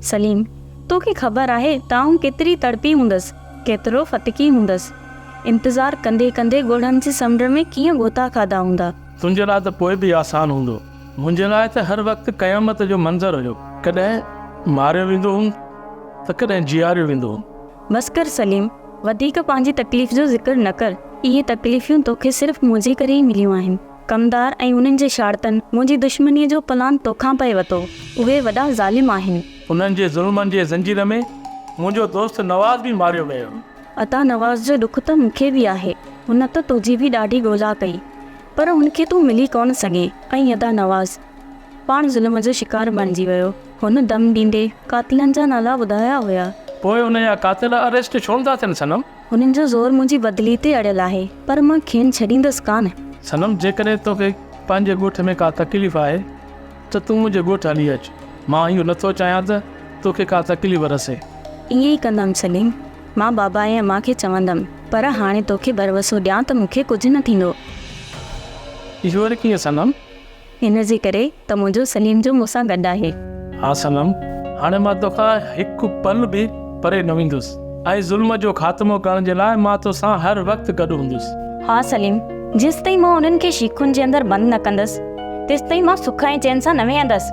سليم، توکي خبر آهي ته آئون ڪيتري تڙپي هوندس، ڪيترو ڦٿڪي هوندس. انتظار ڪندي ڪندي ڳوڙهن جي سمنڊ ۾ ڪيئن غوطا کاڌا هوندا. تنهنجي لاء ته پوء به آسان هوندو. منهنجي لاء ته هر وقت قيامت جو منظر هيو. ڪڏهن ماريو ويندو هوم ته ڪڏهن جيئاريو ويندو هوم. بس ڪر سليم، وڌيڪ پنهنجي تڪليف جو ذڪر نه ڪر. اهي تڪليفيون توکي صرف منهنجي ڪري ئي مليون آهن. ڪمدار ۽ انهن جي شارتن منهنجي دشمنيء جو پلان توکان پئي وتو. اهي وڏا ظالم آهن. انهن جي ظلمن جي زنجير ۾ منهنجو دوست نواز به ماريو ويو. ادا نواز جو ڏک ته مون کي به آهي. هن ته تنهنجي به ڏاڍي ڳولا ڪئي. پر هن کي تون ملي ڪونه سگهين ۽ ادا نواز پاڻ ظلم جو شڪار بڻجي ويو. هن دم ڏيندي قاتلن جا نالا ٻڌايا هيا. پوء ان جا قاتل اريسٽ ڇو نٿا ٿين صنم؟ هنن جو زور منهنجي بدلي تي اڙيل آهي، پر مان کين ڇڏيندس ڪانه. صنم، جيڪڏهن توکي پنهنجي ڳوٺ ۾ ڪا تڪليف آهي ته تون منهنجي ڳوٺ هلي اچ. مان اهو نٿو چاهيان ته توکي ڪا تڪليف رسي. ائين ئي ڪندم سليم. مان بابا ۽ امان کي چوندم، پر هاڻي توکي ڀروسو ڏيان ته مون کي ڪجهه نه ٿيندو. اهو وري ڪيئن صنم؟ ان جي ڪري ته منهنجو سليم جو مون سان گڏ آهي. ها صنم، هاڻي مان توکان هڪ پل به پري نه ويندس ۽ ظلم جو خاتمو ڪرڻ جي لاء مان توسان هر وقت گڏ هوندس. ها سليم، جيستائين مان انهن کي شيخن جي اندر بند نه ڪندس، تيستائين مان سک ۽ چين سان نه ويهندس.